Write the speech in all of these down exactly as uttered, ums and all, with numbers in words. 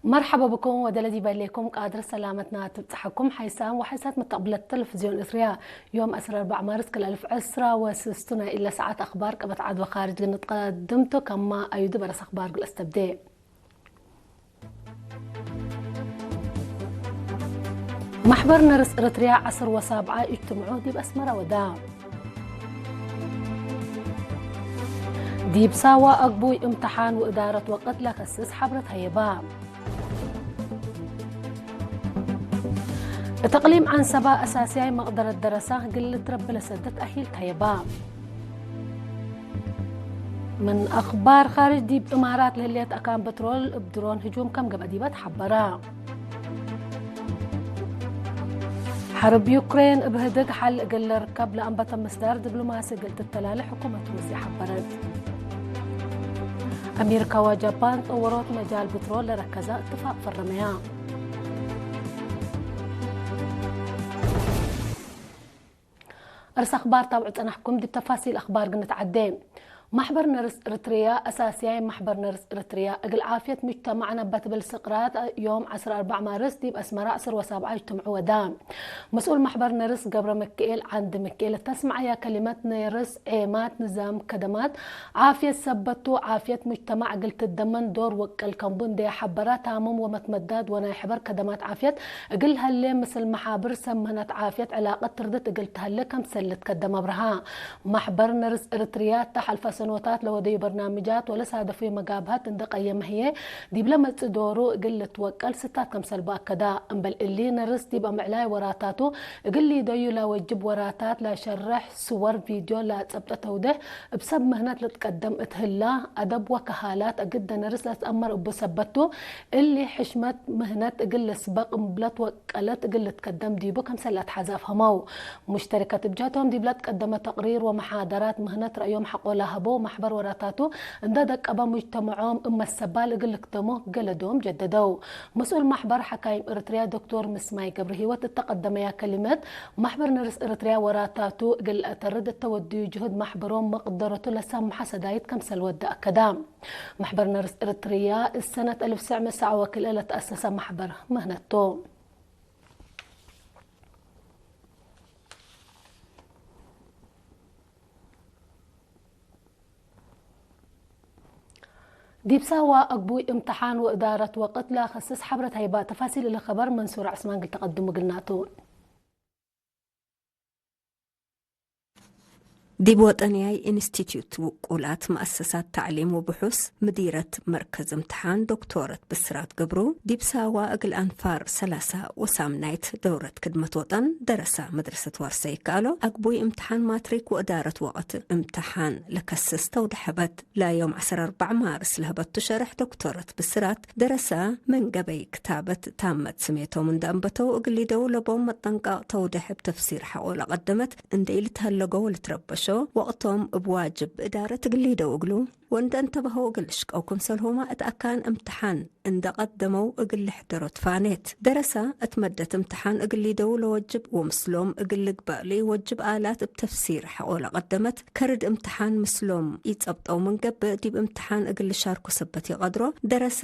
መርሐበ ብኩም ወደለ ዲበ ሌኩም ቃድር ሰላመትና ትብጽሐኩም። ሓይሳም ወሓይሳት መተቅብለት ተለፍዝዮን እትርያ፣ ዮም ዐስር አርበዕ ማርስ ክል አልፍ ዕስራ ወስስቱ ናይ እለ ሰዓት አኽባር ቀበት ዐድ ወካርጅ ግንትቀድምቱ ከማ አዩዱ በረስ አኽባር ግል አስተብዴ። መሕበር ነርስ እርትርያ ዐስር ወሳብዓ እጅትምዑ ዲብ አስመረ ወዳ። ዲብ ሳዋ አግቡይ እምተሓን ወእዳረት ወቅት ለከስስ ሐብረት ሀየባ። እት እቅሊም ዐንሰባ አሳስያይ መቅደረት ደረሳ ግልት ረቢ ለሰደት አሂል ተሀየባ። ምን አኽባር ካርጅ፣ ዲብ እማራት ለህሌት አካን በትሮል እብ ድሮን ህጁም ከም ገብአ ዲበ ተሐበረ። ሐርብ ዩክሬን እብ ህድግ ሐል እግል ልርከብ ለአንበተ ምስዳር ዲብሎማሲ እግል ትተላለ ሕኩመት ሩስየ ሐበረት። አሜሪካ ወጃፓን ጠወሮት መጃል ብትሮል ለረከዘ እትፋቅ ፈረመያ። እርስ አኽባር ታብዑ ጸናሕኩም፣ ዲብ ተፋሲል አኽባር ግንትዓዴ። ማሕበር ነርስ እርትርያ አሳስያይ፣ ማሕበር ነርስ እርትርያ እግል ዓፍየት ሙጅተማዕ ነበ ትብል ስቅራት ዮም ዐስር አርበዕ ማርስ ዲብ አስመራ ዐስር ወሳብዓ እጅትምዑ ወዳ። መስኡል ማሕበር ነርስ ገብረ ምክኤል ዓንድ ምክኤል እተ አስመዐያ ከሊመት፣ ነርስ ዔማት ንዛም ከደማት ዓፍየት ሰበት ቱ፣ ዓፍየት ሙጅተማዕ እግል ትደመን ዶር ወቀል ከምቡ እንዴ ሐበረ፣ ታምም ወመትመዳድ ወናይ ሕበር ከደማት ዓፍየት እግል ሀሌ፣ ምስል መሓብር ሰብ ምህነት ዓፍየት ዕላቀት ትርድት እግል ተሀሌ ከምሰል ልትከደም አብርሃ። ማሕበር ነርስ እርትርያ እተ ሐልፈ ሰኖታት ለወደዩ በርናምጃት ወለሳደፉ መጋብሀት እንዴ ቀየመ ህዬ፣ ዲብለ መጽእ ዶሩ እግል ልትወቀል ስታት ከምሰል በአከዳ። እምበል እሊ፣ ነርስ ዲብ አምዕላይ ወራታቱ እግል ሊደዩ ለወጅብ ወራታት ለሸርሕ፣ ስወር፣ ቪድዮ ለአጸብጠ ተውዴሕ እብ ሰብ ምህነት ልትቀደም እት ህላ፣ አደብ ወከሃላት እግደ ነርስ ለትአመር እቡ ሰበት ቱ፣ እሊ ሕሽመት ምህነት እግል ልስበቅ እብ ለትወቀለት እግል ልትከደም ዲቡ ከምሰል ለአትሐዜ አፍሀመው። ሙሽተሪከት እብ ጀህቶም ዲብ ለትቀደመ ተቅሪር ወመሓደራት ምህነት ረአዮም ሐቆ ለሀበው፣ ማሕበር ወራታቱ እንዴ ደቀበ ሙጅተመዖም እብ መሰባል እግል ልክደሞ ገለዶም ጀደደው። መስኡል ማሕበር ሐካይም እርትርያ ዶክቶር ምስማይ ገብረሂወት እተ ቀደመያ ከሊመት፣ ማሕበር ነርስ እርትርያ ወራታቱ እግል ለአተርድ እተ ወድዩ ጅሁድ ማሕበሮም መቅደረቱ ለሳምሐ ሰዳይት ከምሰል ወደ አከዳ። ማሕበር ነርስ እርትርያ እሰነት አልፍ ትሰዕ ምእት ሰብዓ ወክልኤ ለተአሰሰ ማሕበር ምህነት ቱ። ዲብ ሳዋ አግቡይ እምተሓን ወእዳረት ወቅት ለአከስስ ሐብረት ሀይባ። ተፋሲል እለ ኸበር መንሱር ዐስማን እግል ተቀድሙ እግልናቱ። ዲብ ወጠንያይ ኢንስቲትዩት ውቁላት መአሰሳት ተዕሊም ወብሑስ ምዲረት መርከዝ እምተሓን ዶክቶረት ብስራት ገብሩ፣ ዲብ ሳዋ እግል አንፋር ሰላሳ ወሳምናይት ደውረት ክድመት ወጠን ደረሳ። መድረሰት ዋርሳይ ይከአሎ አግቡይ እምተሓን ማትሪክ ወእዳረት ወቅት እምተሓን ለከስስ ተውደሐበት። ለዮም ዐስር አርበዕ ማርስ ለህበቱ ሸርሕ ዶክቶረት ብስራት፣ ደረሳ ምን ገበይ ክታበት ታመት ስሜቶም እንደ አንበተው እግል ሊደው ለቦም መጠንቀቅ ተውደሕ እብ ተፍሲር ሐቆ ለቀደመት እንደ ኢልትሀለጎ ወልትረበሾ ወቅቶም እብ ዋጅብ እዳረት እግል ሊደው እግሉ ወእንደ እንተበሀው እግል ልሽቀው ክምሰልሁመ እት አካን እምትሓን እንደ ቀደመው እግል ልሕደሮ ትፋኔት። ደረሳ እት መደት እምትሓን እግል ሊደው ለወጅብ ወምስሎም እግል ልግበእ ለኢወጅብ አላት እብ ተፍሲር ሐቆ ለቀደመት፣ ከርድ እምትሓን ምስሎም ኢጸብጠው ምን ገብእ፣ ዲብ እምትሓን እግል ልሻርኮ ሰበት ኢቀድሮ፣ ደረሳ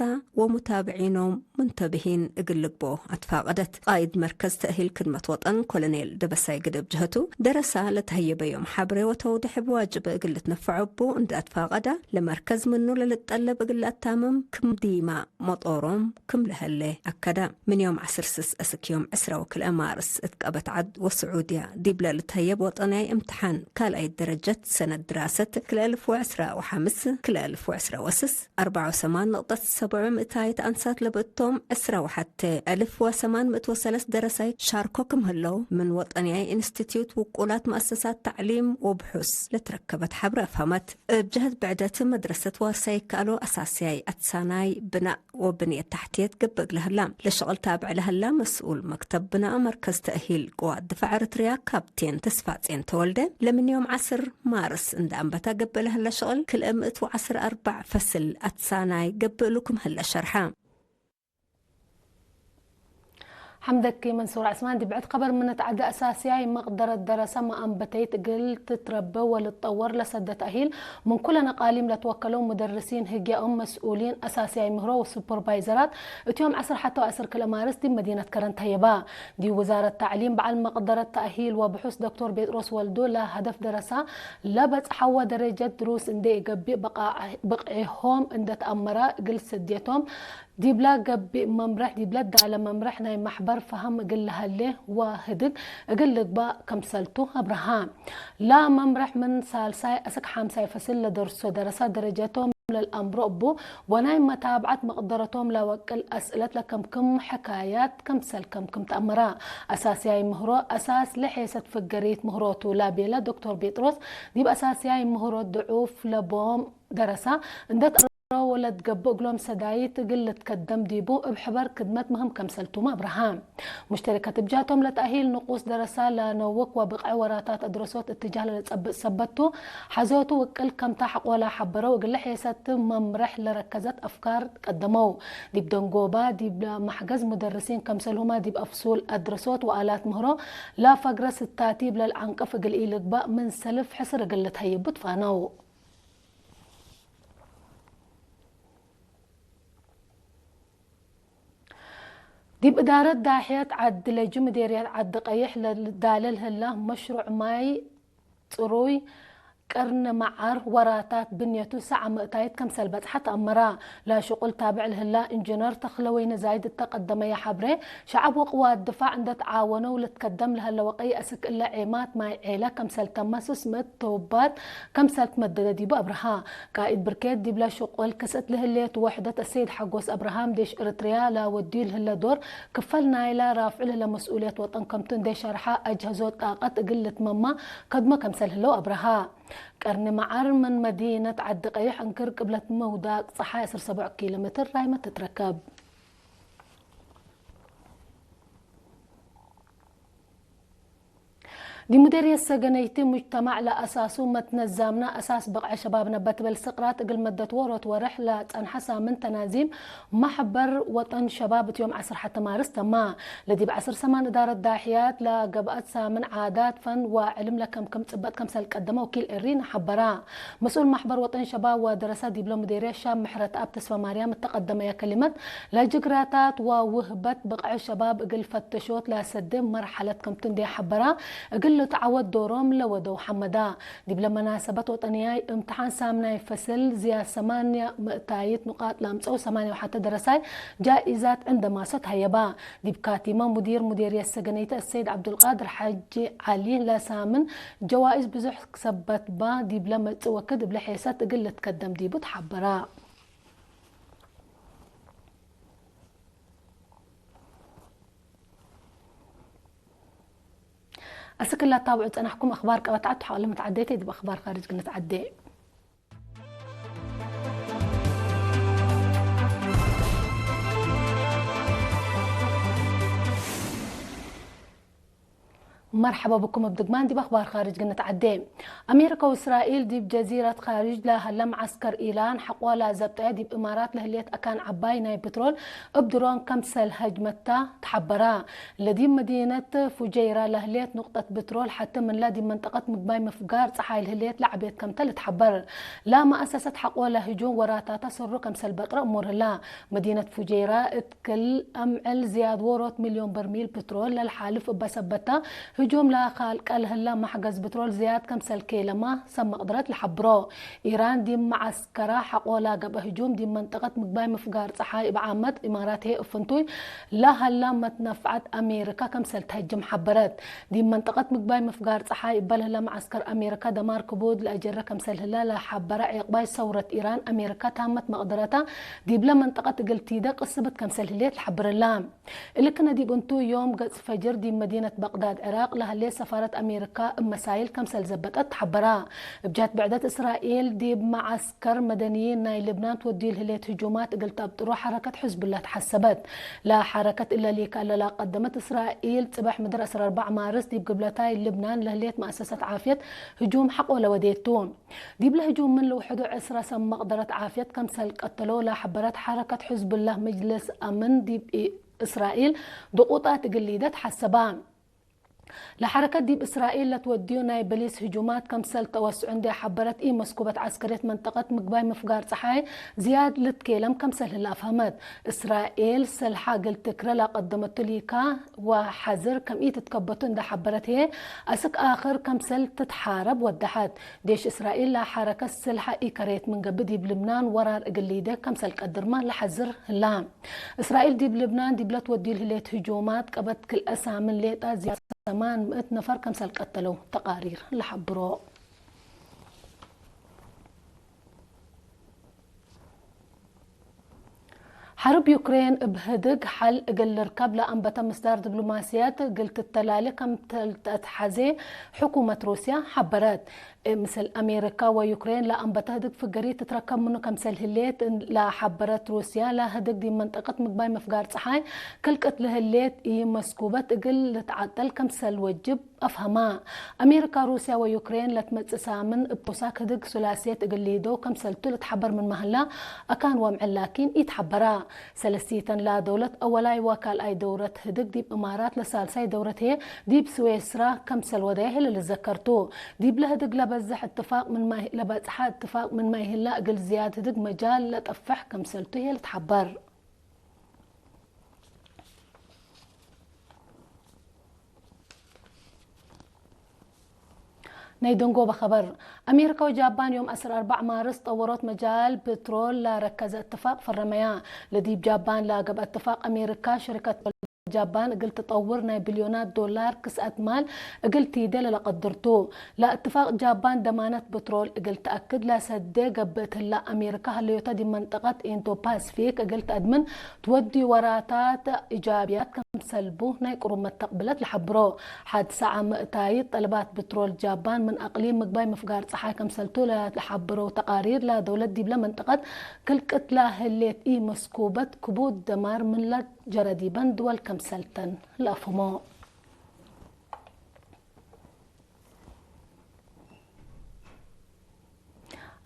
ወሙታብዒኖም ሙንተብሂን እግል ልግበኦ አትፋቀደት። ቃይድ መርከዝ ተእሂል ክድመት ወጠን ኮሎኔል ደበሳይ ግደብ ጀሀቱ፣ ደረሳ ለተሀየበዮም ሐብሬ ወተውዴሕ እብ ዋጅብ እግል ልትነፈዖ እቡ እንዴ አትፋቀዳ፣ ለመርከዝ ምኑ ለልትጠለብ እግል ለአታምም ክም ዲማ መጦሮም ክም ለሀሌ አከደ። ምን ዮም ዐስር ስስ እስክ ዮም ዕስራ ወክልኤ ማርስ እት ቀበት ዐድ ወስዑድያ ዲብለ ልትሀየብ ወጠንያይ እምትሓን ካልኣይት ደረጀት ሰነት ድራሰት ክልኤ እልፍ ወዕስራ ወሐምስ፣ ክልኤ እልፍ ወዕስራ ወስስ፣ አርበዕ ወሰማን ንቅጠት ሰብዑ ምእታይት አንሳት ለብእቶም ዕስራ ወሐቴ እልፍ ወሰማን ምእት ወሰለስ ደረሳይት ሻርኮ ክም ህለው ምን ወጠንያይ ኢንስቲትዩት ውቁላት መአሰሳት ተዕሊም ወብሑስ ለትረከበት ሐብረ አፍሀመት። እብ ጀህት ብዕደት መድረሰት ዋርሳይ ይከአሎ አሳስያይ አትሳናይ ብናእ ወብንየት ታሕትየት ገብእ ለህላ ለሸቅል ታብዕ ለህላ መስኡል መክተብ ብናእ መርከዝ ተእሂል ቅዋት ድፋዕ ኤረትርያ ካፕቴን ተስፋጼን ተወልደ፣ ለምን ዮም ዐስር ማርስ እንደ አንበታ ገብእ ለህለ ሸቅል ክልኤ ምእት ወዐስር አርበዕ ፈስል አትሳናይ ገብእ እሉ ክም ህለ ሸርሐ። ሐምደኪ መንሱር ዐስማን። ዲብ ብዕድ ከበር ምን ንትዐዴ፣ አሳስያይ መቅደረት ደረሰ መአንበተይት እግል ትትረቤ ወልትጠወር ለሰደት ተእሂል ምን ኩለን አቃሊም ለትወከለው ሙደርሲን ህግያኦም መስኡሊን አሳስያይ ምህሮ ወሱፐርቫይዘራት እት ዮም ዐስር ሐቴ ወዐስር ክልኤ ማርስ ዲብ መዲነት ከረን ተህየባ። ዲብ ውዛረት ተዕሊም በዐል መቅደረት ተእሂል ወብሑስ ዶክተር ቤጥሮስ ወልዱ ለሀደፍ ደረሳ ለበጽሐወ ደረጀት ድሩስ እንዴ ኢገብእ ብቃዕ-፣ ብቅዕሆም እንዴ ተአመራ እግል ስድየቶም ዲብላ ገብእ መምረሕ፣ ዲብለ ዳለ መምረሕ ናይ መሕበር ፈሀም እግል ለሀሌ ወህድግ እግል ልግባእ ከምሰልቱ አብረሃ። ለመምረሕ ምን ሳልሳይ አስክ ሐምሳይ ፈስል ለደርሶ ደረሳ ደረጀቶም ለልአምሮ እቡ ወናይ መታብዐት መቅደረቶም ለወቅል አስእለት ለከምክም ሕካያት ከምሰል ከምክም ተአመራ። አሳስያይ ምህሮ አሳስ ለሔሰት ፍገሪት ምህሮቱ ለቤለ ዶክተር ቤጥሮስ፣ ዲብ አሳስያይ ምህሮ ድዑፍ ለቦም ደረሳ እንዴ ተአረው ወለትገብእ እግሎም ሰዳይት እግል ልትከደም ዲቡ እብ ሕበር ክድመት ምህም ከምሰልቱመ አብረሃ። ሙሽተሪከት እብ ጃቶም ለተእሂል ንቁስ ደረሳ ለነውክ ወብቅዕ ወራታት አድረሶት እትጃህ ለለጸብጥ ሰበት ቱ፣ ሐዞቱ ውቅል ከምታ ሐቆላ ሐበረው እግለ ሔሰት መምረሕ ለረከዘት አፍካር ቀደመው። ዲብ ደንጎባ ዲብ መሕገዝ ሙደርሲን ከምሰልሁመ ዲብ አፍሱል አድረሶት ወአላት ምህሮ ለፈግረ ስታቲብ ለልአንቅፍ እግል ኢልግባእ ምን ሰልፍ ሕስር እግል ልትሀይቡ ትፋነው። ዲብ እዳረት ዳሕየት ዐድ ለጂ ምዴርየት ዐዲ ቀይሕ ለዳልል ህለ መሽሩዕ ማይ ጽሩይ ቅርኒ መዓር ወራታት ብንየቱ ሰዓ ምእታይት ከምሰል በጽሐ ተአመራ። ለሽቁል ታብዕ ለህላ ኢንጅነር ተክለወይኒ ዛይድ እተ ቀደመየ ሐብሬ፣ ሸዐብ ወቅዋት ድፋዕ እንዴ ተዓወነው ልትከደም ለሀለ ወቀይ አስክ እለ ዔማት ማይ ዔለ ከምሰል ተመ ሱስ ምእት ቶባት ከምሰል ትመደደ ዲቡ አብረሃ። ቃኢድ ብርኬት ዲብለ ሽቁል ክስእት ለህሌት ወሕደት አሰይድ ሐጎስ አብርሃም ዴሽ ኤረትርያ ለወድዩ ለህለ ዶር ክፈል ናይለ ራፍዑ ለህለ መስኡልየት ወጠን ከምቱ እንዴ ሸርሐ፣ አጅሀዞት ጣቀት እግል ልትመማ ከድሞ ከምሰል ህለው አብረሃ። ቀርኒ መዓር ምን መዲነት ዐዲ ቀይሕ እንክር ቅብለት መውዳቅ ጸሓይ ዐስር ሰቡዕ ኪሎ ሜትር ራይመ ትትረከብ። ዲብ ሙዴርየት ሰገነይቲ ሙጅተማዕ ለአሳሱ መትነዛምና አሳስ ብቅዐ ሸባብነ በትብል ስቅራት እግል መደት ዎሮት ወርሕ ለጸንሐ ሳምን ተናዚም መሕበር ወጠን ሸባብ እት ዮም ዐስር ሐቲ ማርስ ተማ። ለዲብ ዐስር ሰማን እዳረት ዳሕያት ለገብአት ሳምን ዓዳት፣ ፈን ወዕልም ለከምክም ጽበጥ ከምሰል ቀደመ ወኪል ኤሪና ሐበራ። መስኡል መሕበር ወጠን ሸባብ ወደረሳ ዲብለ ሙዴርየት ሻም ምሕረተአብ ተስፈማርያም እተ ቀደመየ ከሊመት፣ ለጅግራታት ወውህበት ብቅዕ ሸባብ እግል ፈተሾት ለሰዴ መርሐለት ከምቱ እንዴ ሐበራ፣ እግል ልትዓወት ዶሮም ለወደው ሐመዳ። ዲብለ መናሰበት ወጠንያይ እምትሓን ሳምናይ ፈስል ዝያድ ሰማንያ ምእታይት ኑቃጥ ለአምጸው ሰማንያ ወሐተ ደረሳይ ጃኢዛት ዕንደ ማሶ ተሀየባ። ዲብ ካቲመ ሙዲር ሙዴርየት ሰገነይተ አሰይድ ዐብዱልቃድር ሐጂ ዐሊ ለሳምን ጀዋኢዝ ብዙሕ ክሰበት እባ፣ ዲብለ መጽእ ወክድ እብለ ሔሰት እግል ልትከደም ዲቡ ተሐበራ። አስክ ለታብዑ ጸናሕኩም አክባር ቀበት ዐድ ተሓውለ መትዓደይተ ዲብ አክባር ካርጅ ግንትዓዴ። መርሐባ ብኩም እብ ድግማን ዲብ አክባር ካርጅ ግንትዓዴ። አሜሪከ ወእስራኤል ዲብ ጀዚረት ካርጅ ለሀለ መዐስከር ኢራን ሐቆ ለዘብጠየ ዲብ እማራት ለህሌት አካን ዐባይ ናይ ብትሮል እብ ድሮን ከምሰል ሀጅመታ ተሐበራ። ለዲብ መዲነት ፉጀይራ ለህሌት ኑቅጠት ብትሮል ሐቲ ምንላ ዲብ መንጠቀት ምግባይ ምፍጋር ጸሓይ ለህሌት ለዐቤት ከምተ ልትሐበር። ለመአሰሰት ሐቆ ለህጁም ወራታታ ሰሩ ከምሰል በጥረ እሙር ህላ። መዲነት ፉጀይራ እት ክል አምዕል ዝያድ ዎሮት ሚልዮን በርሚል ብትሮል ለልሓልፍ እበ ሰበታ ህጁም ለካልቀ ለህላ መሕገዝ ብትሮል ዝያድ ከምሰል ኬለማ ሰብ መቅደረት ለሐብሮ። ኢራን ዲብ መዐስከራ ሐቆ ለገብአ ህጁም ዲብ መንጠቀት ምግባይ ምፍጋር ጸሓይ እብ ዓመት ኢማራት ህዬ እብ ፍንቱይ ለሀላ መትነፍዐት አሜሪካ ከምሰል ተህጅም ሐበረት። ዲብ መንጠቀት ምግባይ ምፍጋር ጸሓይ እበ ለህለ መዐስከር አሜሪካ ደማር ክቡድ ለአጀረ ከምሰል ህለ ለሐበረ ዔቅባይ ሰውረት ኢራን አሜሪካ ታመት መቅደረታ ዲብለ መንጠቀት እግል ቲደ ቅስብት ከምሰል ህሌት ለሐብር እላ። እሊ ክነ ዲብ እንቱ ዮም ገጽ ፈጅር ዲብ መዲነት በቅዳድ ዕራቅ ለህሌት ሰፋረት አሜሪካ እብ መሳይል ከምሰል ዘበጠት ተሐበራ። እብ ጀህት ብዕደት እስራኤል ዲብ መዐስከር መደንይን ናይ ልብናን ትወድዩ ለህሌት ህጁማት እግል ተአብጥሮ ሐረከት ሕዝቡላህ ተሐሰበት። ለሐረከት እለ ሊከአለ ለቀደመት እስራኤል ጽበሕ ምድር ዐስር ወአርበዕ ማርስ ዲብ ግብለታይ ልብናን ለህሌት መአሰሰት ዓፍየት ህጁም ሐቆ ለወዴቱ። ዲብለ ህጁም ምን ልውሕዱ ዕስራ ሰብ መቅደረት ዓፍየት ከምሰል ቀተሎ ለሐበረት ሐረከት ሕዝቡላህ፣ መጅልስ አምን ዲብ እስራኤል ድቁጣት እግል ሊደ ተሐሰባ። ለሐረከት ዲብ እስራኤል ለትወድዩ ናይ በሊስ ህጁማት ከምሰል ተወስዑ እንዴ ሐበረት፣ ኢ መስኩበት ዐስከርየት መንጠቀት ምግባይ ምፍጋር ጸሓይ ዝያድ ልትኬለም ከምሰል ህለ አፍሀመት። እስራኤል ሰልሐ እግል ትክረ ለቀደመቱ ሊካ ወሐዝር ከም ኢትትከበቱ እንዴ ሐበረት ህዬ፣ አስክ አክር ከምሰል ትትሓረብ ወደሐት። ዴሽ እስራኤል ለሐረከት ሰልሐ ኢከሬት ምን ገብእ ዲብ ልብናን ወራር እግል ሊደ ከምሰል ቀድርመ ለሐዝር ህላ። እስራኤል ዲብ ልብናን ዲብለ ትወድዩ ለህሌት ህጁማት ቀበት ክልኤ ሳምን ሌጣ ዝያድ ሰማን ምእት ነፈር ከምሰል ቀተለው ተቃሪር ለሐብሮ። ሐርብ ዩክሬን እብ ህድግ ሐል እግል ልርከብ ለአንበተ ምስዳር ዲብሎማስያት እግል ትተላሌ ከም ተልትአትሐዜ ሕኩመት ሩስያ ሐበረት። ምስል አሜሪካ ወዩክሬን ለአንበተ ህድግ ፍገሪት ትትረከብ ምኑ ከምሰል ህሌት ለሐበረት ሩስያ፣ ለህድግ ዲብ መንጠቀት ምግባይ ምፍጋር ጸሓይ ክልቅት ለህሌት ኢመስኩበት እግል ልትዓጠል ከምሰል ወጅብ አፍሀማ። አሜሪካ፣ ሩስያ ወዩክሬን ለትመጽእ ሳምን እብ ፖሳክ ህድግ ሱላስየት እግል ሊደው ከምሰልቱ ልትሐበር ምንመ ህላ፣ አካን ወምዕል ላኪን ኢትሐበራ። ሰለሲተን ለደውለት አወላይ ወካልኣይ ደውረት ህድግ ዲብ እማራት ለሳልሳይ ደውረት ህዬ ዲብ ስዌስራ ከምሰል ወደየ ህለ ልዘከር ቱ። ዲብለ ህድግ ለበዝሕ እትፋቅ ምንመ፣ ለበጽሐ እትፋቅ ምንመ ህላ እግል ዝያድ ህድግ መጃል ለጠፍሕ ከምሰልቱ ህዬ ልትሐበር። ናይ ደንጎበ ኸበር። አሜሪካ ወጃባን ዮም ዐስር አርበዕ ማርስ ጠወሮት መጃል ብትሮል ለረከዘ እትፋቅ ፈረመያ። ለዲብ ጃባን ለገብአ እትፋቅ አሜሪካ ሸሪከት ጃባን እግል ትጠውር ናይ ብልዮናት ዶላር ክስአት ማል እግል ቲደ ለለቀድር ቱ። ለእትፋቅ ጃባን ደማነት ብትሮል እግል ተአክድ ለሰዴ ገብእ እትላ፣ አሜሪካ ህለዮታ ዲብ መንጠቀት ኢንዶ ፓስፊክ እግል ተአድምን ትወድዩ ወራታት ኢጃብያት ከምሰልቡ ናይ ቅሩብ መተቅብለት ለሐብሮ። ሐድ ሳዐ ምእታይት ጠለባት ብትሮል ጃባን ምን አቅሊም ምግባይ ምፍጋር ጸሓይ ከምሰልቱ ለሐብረው ተቃሪር፣ ለደውለት ዲብለ መንጠቀት ክልቅት ለህሌት ኢ መስኩበት ክቡድ ደማር ምንለ ጀረ ዲበን ድወል ከምሰልተን ለአፍህሞ።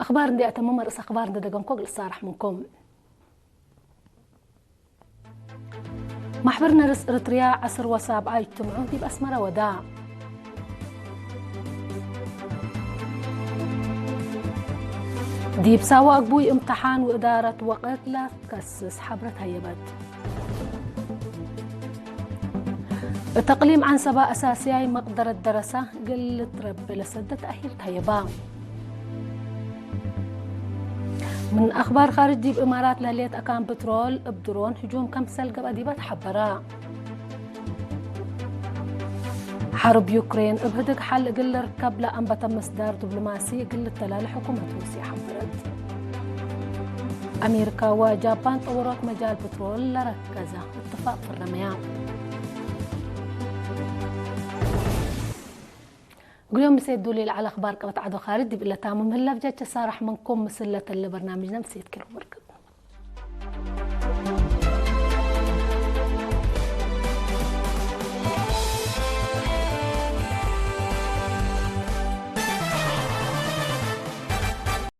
አኽባር እንዴ አተምመ፣ ርእስ አኽባር እንዴ ደገምኮ እግል እሳረሕ ምንኩም። ማሕበር ነርስ እርትርያ ዐስር ወሳብዓ እጅትምዑ ዲብ አስመረ ወዳ። ዲብ ሳወ አግቡይ እምተሓን ወእዳረት ወቅት ለከስስ ሐብረት ሀየበት። እት አቅሊም ዐንሰበ አሳስያይ መቅደረት ደረሰ እግል ልትረቤ ለሰደ ተአሂል ተሀየባ። ምን አኽባር ካርጅ፣ ዲብ እማራት ለህሌት አካን ብትሮል እብ ድሮን ህጁም ከምሰል ገብአ ዲበ ተሐበረ። ሐርብ ዩክሬን እብ ህድግ ሐል እግል ልርከብ ለአንበተ መስዳር ዲብሎማሲ እግል ልተላለ ሕኩመት ሩስየ ሐበረት። አሜሪካ ወጃፓን ጠወሮት መጃል ብትሮል ለረከዘ እትፋቅ ፈረመያ። እግል ዮም ምሴት ዱሊ ለዐለ አኽባር ቀበት ዐዶ ካርጅ ዲብ እለ ታምም ህለ። አፍጃቸ ሳራሕ ምንኩም ምስል ለተለ በርናምጅነ ምሴት ኪሩ በርክት።